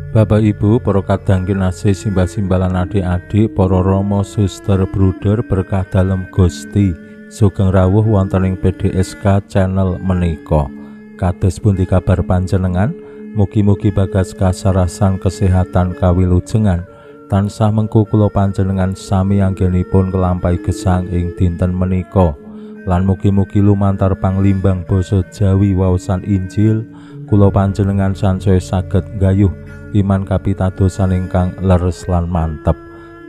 Bapak Ibu, para kadang kinasih, simbah-simbah lan adik-adik, para rama, suster, bruder, berkah dalem Gusti, sugeng rawuh wonten ing PDSK channel menika. Kados pundi kabar panjenengan? Mugi-mugi bagas kasarasan kesehatan kawilujengan tansah mengku kula panjenengan sami anggenipun kelampahi gesang ing dinten menika. Lan mugi-mugi lumantar panglimbang basa Jawi waosan Injil kula panjenengan sansaya saged nggayuh iman kapitadosan ingkang leres lan mantep.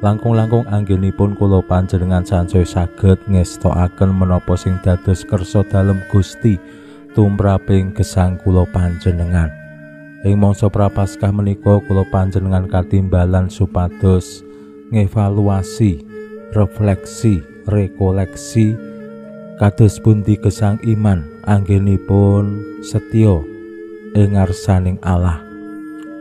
Langkung-langkung anggenipun kula panjenengan sansaya saged ngestokaken menapa sing dados kersa dalem Gusti tumraping gesang kula panjenengan. Ing mangsa Prapaskah menika kula panjenengan katimbalan supados ngevaluasi, refleksi, rekoleksi kados pundi gesang iman anggenipun setya ing ngarsaning Allah.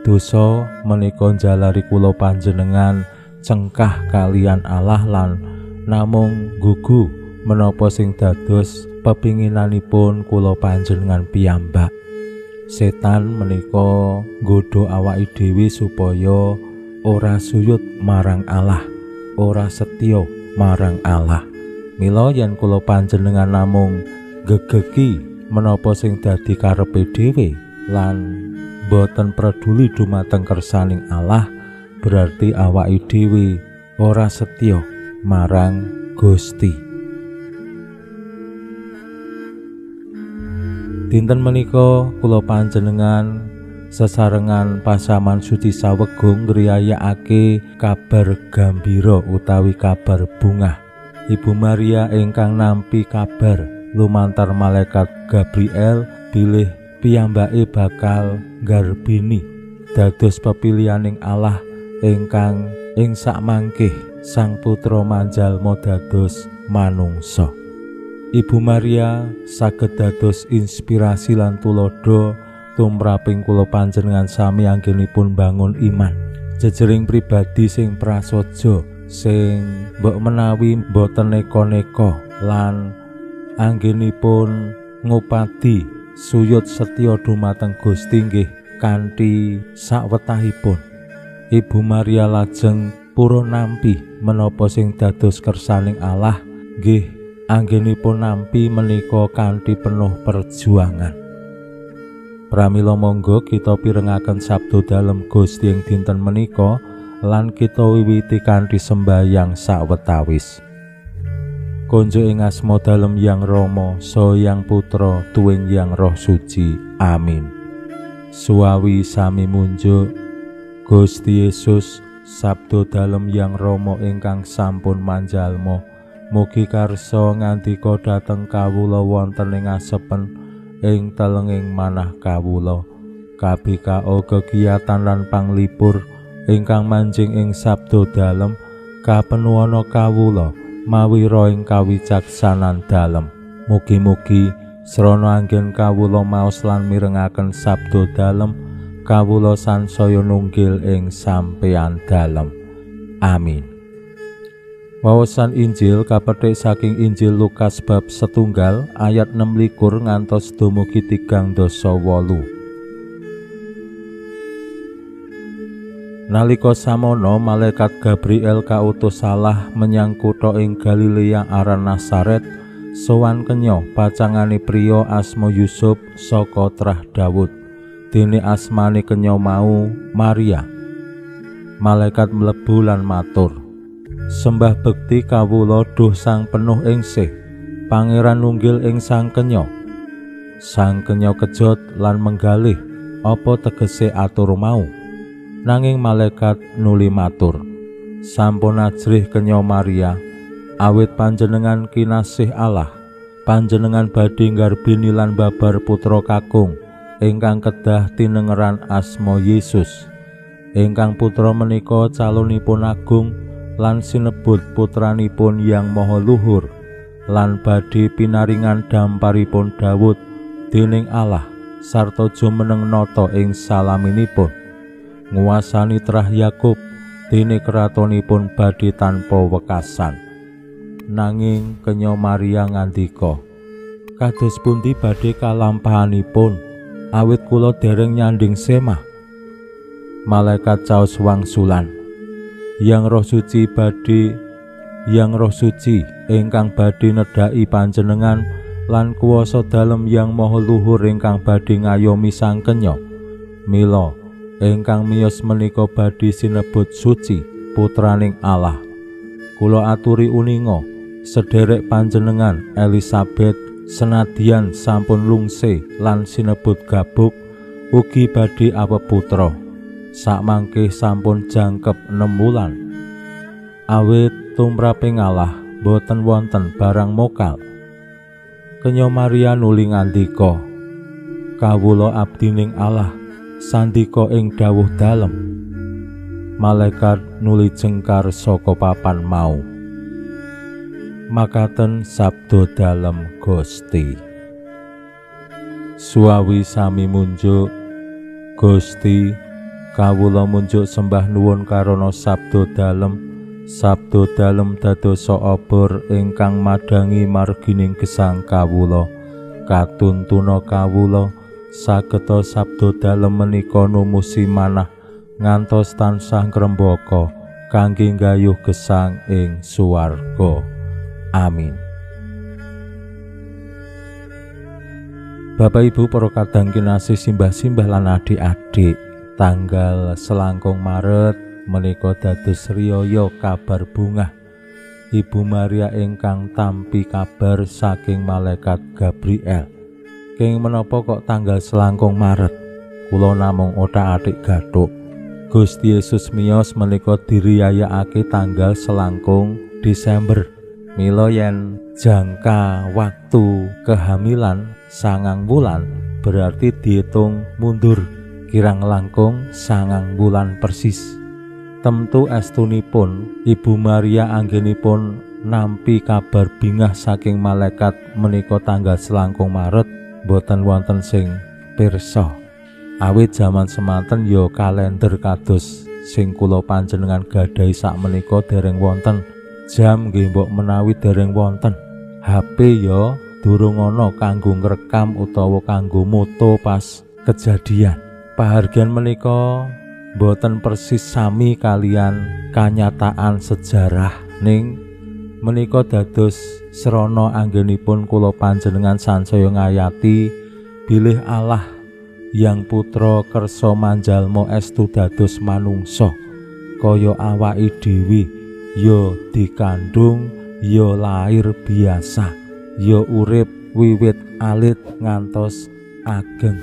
Dosa menika njalari kula panjenengan cengkah kalian Allah lan namung gugu menapa sing dados pepinginanipun kula panjenengan piyambak. Setan menika nggodha awake dhewe supaya ora suyut marang Allah, ora setya marang Allah. Mila yen kula panjenengan namung gegegi menapa sing dadi karepe dhewe lan boten peduli dumateng kersaning Allah, berarti awake dhewe ora setya marang Gusti. Dinten menika kula panjenengan sesarengan pasaman suci Sawegung ngriyayakake kabar gambira utawi kabar bungah. Ibu Maria ingkang nampi kabar lumantar malaikat Gabriel bilih piyambake bakal nggarbini dados pepilihaning Allah ingkang ing sakmangkih Sang Putra manjalma dados manungsa. Ibu Maria saged dados inspirasi lan tuladha tumraping kula panjenengan sami anggenipun bangun iman. Jejering pribadi sing prasaja, sing mbok menawi boten neka-neka lan anggenipun ngupadi suyut setya dumateng Gusti nggih kanthi sakwetahipun. Ibu Maria lajeng purun nampi menapa sing dados kersaning Allah nggih anggenipun nampi menika kanthi penuh perjuangan. Pramila monggo kita pirengaken sabda dalem Gusti ing dinten menika lan kita wiwiti kanthi sembahyang sawetawis. Konjuk ing asma dalem Yang Rama, saha Yang Putra, tuwin Yang Roh Suci. Amin. Suwawi sami munjuk Gusti Yesus, sabda dalem Yang Rama ingkang sampun manjalma, mugi karsa ngandika dhateng kawula wonten ing asepen ing telenging manah kawula. Kabikao kegiatan lan panglipur ingkang manjing ing sabda dalem kapenuwana kawula mawi roing kawicaksanan dalem. Mugi-mugi srana anggen kawula maos lan mirengaken sabda dalem, kawula sansaya nunggil ing sampeyan dalem. Amin. Wawasan Injil kapethik saking Injil Lukas bab 1 ayat 26 ngantos dumugi 38. Nalika samono malaikat Gabriel kautus salah menyang kutha ing Galilea aran Nazaret, sowan kenya pacangane priya asma Yusuf saka trah Daud. Dene asmane kenya mau Maria. Malaikat mlebu lan matur, "Sembah bekti kawula duh sang penuh engsih, pangeran nunggil ing sang kenya." Sang kenya kejot lan menggalih apa tegese atur mau. Nanging malaikat nuli matur, "Sampun ajrih kenya Maria, awit panjenengan kinasih Allah, panjenengan badhe nggarbini lan babar putra kakung ingkang kedah tinengeran asma Yesus. Ingkang putra menika calonipun agung lan sinebut putranipun Yang Maha Luhur lan badhe pinaringan damparipun Daud dening Allah sarta jumeneng nata ing salaminipun. Nguwasani trah Yakub dene kratonipun badhe tanpa wekasan. Nanging kenya Maria ngandika, kados pundi badhe kalampahanipun awit kula dereng nyanding semah? Malaikat caos wangsulan, Yang Roh Suci badhe, Yang Roh Suci ingkang badhe nedhaki panjenengan lan kuwasa dalem Yang Maha Luhur ingkang badhe ngayomi sang kenya. Mila ingkang miyos menika badhe sinebut suci putraning Allah. Kula aturi uninga sederek panjenengan Elizabeth senadyan sampun lungse lan sinebut gabuk ugi badhe awep putra. Sakmangke sampun jangkep 6 wulan. Awit tumraping Allah boten wonten barang mokal. Kenya Maria nuli ngandika, kawula abdining Allah, sandika ing dawuh dalem. Malaikat nuli jengkar saka papan mau. Makaten sabda dalem Gusti. Suawi sami munjuk, Gusti, kawula munjuk sembah nuwun karana sabda dalem. Sabda dalem dadosa obor ingkang madhangi margining gesang kawula. Katuntuna kawula sageta sabda dalem menika numusi manah ngantos tansah ngrembaka kangge nggayuh gesang ing swarga. Amin. Bapak Ibu para kadang kinasih, simbah-simbah lan adik-adik, tanggal selangkung Maret menika dados riyaya kabar bungah Ibu Maria ingkang tampi kabar saking malaikat Gabriel. Kenging menapa kok tanggal selangkung Maret? Kula namung othak-athik gathuk. Gusti Yesus miyos menika diriyayakake tanggal selangkung Desember. Mila yen jangka waktu kehamilan 9 wulan berarti dihitung mundur kirang langkung 9 wulan persis. Temtu estunipun Ibu Maria anggenipun nampi kabar bingah saking malaikat menika tanggal selangkung Maret boten wonten sing pirsa. Awit jaman semanten ya kalender kados sing kula panjenengan gadhahi sakmenika dereng wonten. Jam nggih mbok menawi dereng wonten. HP ya durung ana kanggo ngrekam utawa kanggo moto pas kejadian. Pahargyan menika boten persis sami kalian kanyataan sejarah, ning menika dados srana anggenipun kula panjenengan sansaya ngayati bilih Allah Yang Putra kersa manjalma estu dados manungsa kaya awake dhewe, ya dikandung, ya lair biasa, ya urip wiwit alit ngantos ageng,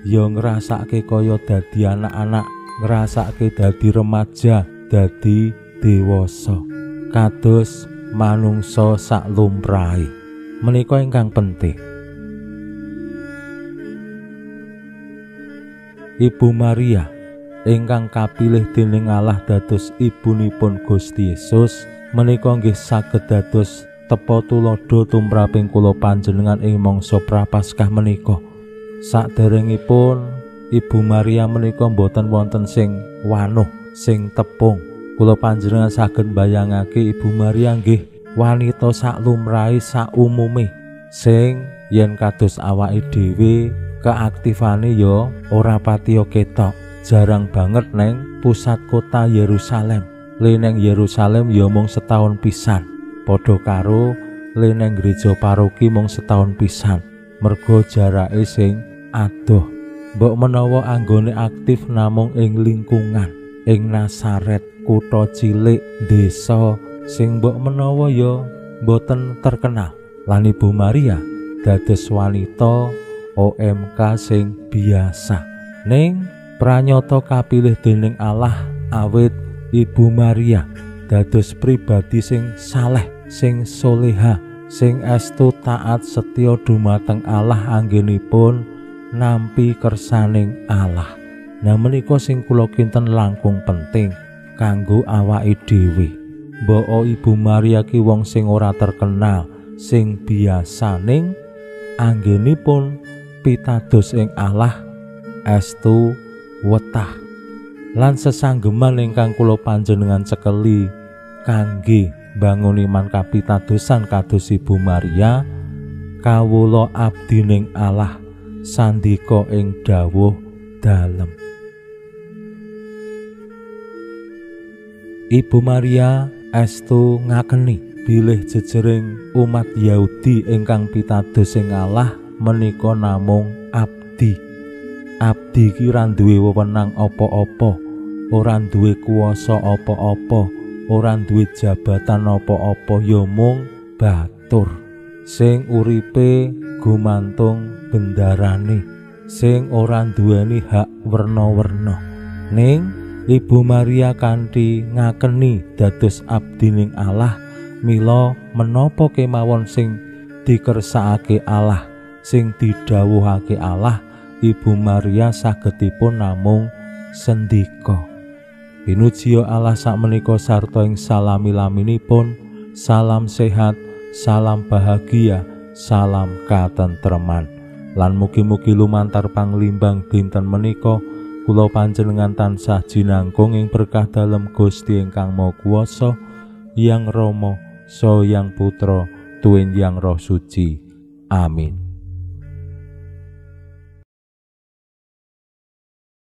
ya ngrasake kaya dadi anak-anak, ngrasake dadi remaja, dadi dewasa, kados manungsa saklumrahe. Menika ingkang penting. Ibu Maria ingkang kapilih dening Allah dados ibunipun Gusti Yesus menika nggih saged dados tepa tuladha tumraping kula panjenengan ing mangsa Prapaskah menika. Saderengipun Ibu Maria menika mboten wonten sing wanuh, sing tepung. Kula panjenengan saged mbayangake Ibu Maria nggih wanita saklumrahe saumume sing yen kados awake dhewe keaktifane ya ora patiya ketok. Jarang banget neng pusat kota Yerusalem. Le neng Yerusalem ya mung setahun pisan. Padha karo le neng gereja paroki mung setahun pisan. Mergo jarake sing adoh. Mbok menawa anggone aktif namung ing lingkungan, ing Nasaret, kutha cilik, desa sing mbok menawa ya mboten terkenal. Lan Ibu Maria dados wanita OMK sing biasa. Ning pranyata kapilih dening Allah awit Ibu Maria dados pribadi sing saleh, sing soleha, sing estu taat setya dumateng Allah anggenipun nampi kersaning Allah. Nah menika sing kula kinten langkung penting kanggo awake dhewe. Mbok Ibu Maria ki wong sing ora terkenal, sing biasaning anggenipun pitados ing Allah estu wetah. Lan sesanggeman ingkang kula panjenengan cekeli kangge bangun iman kapitadosan kados Ibu Maria, kawula abdi ning Allah sandika ing dawuh dalem. Ibu Maria estu ngakeni bilih jejering umat Yahudi ingkang pitados ing Allah menika namung abdi. Abdi ki ora duwe wewenang apa-apa, ora duwe kuwasa apa-apa, ora duwe jabatan apa-apa, ya mung batur sing uripe gumantung bendarane, sing ora duweni hak werna-werna. Ning Ibu Maria kanthi ngakeni dados abdining Allah, mila menapa kemawon sing dikersakake Allah, sing didhawuhake Allah, Ibu Maria sagedipun namung sendika. Pinuji Allah sakmenika sarta ing salami-laminipun, salam sehat, salam bahagia, salam katentreman. Lan mugi-mugi lumantar panglimbang dinten menika kula panjenengan tansah jinangkung ing berkah dalem Gusti ingkang Maha Kuwasa, Yang Rama, Saha Yang Putra, Tuwin Yang Roh Suci. Amin.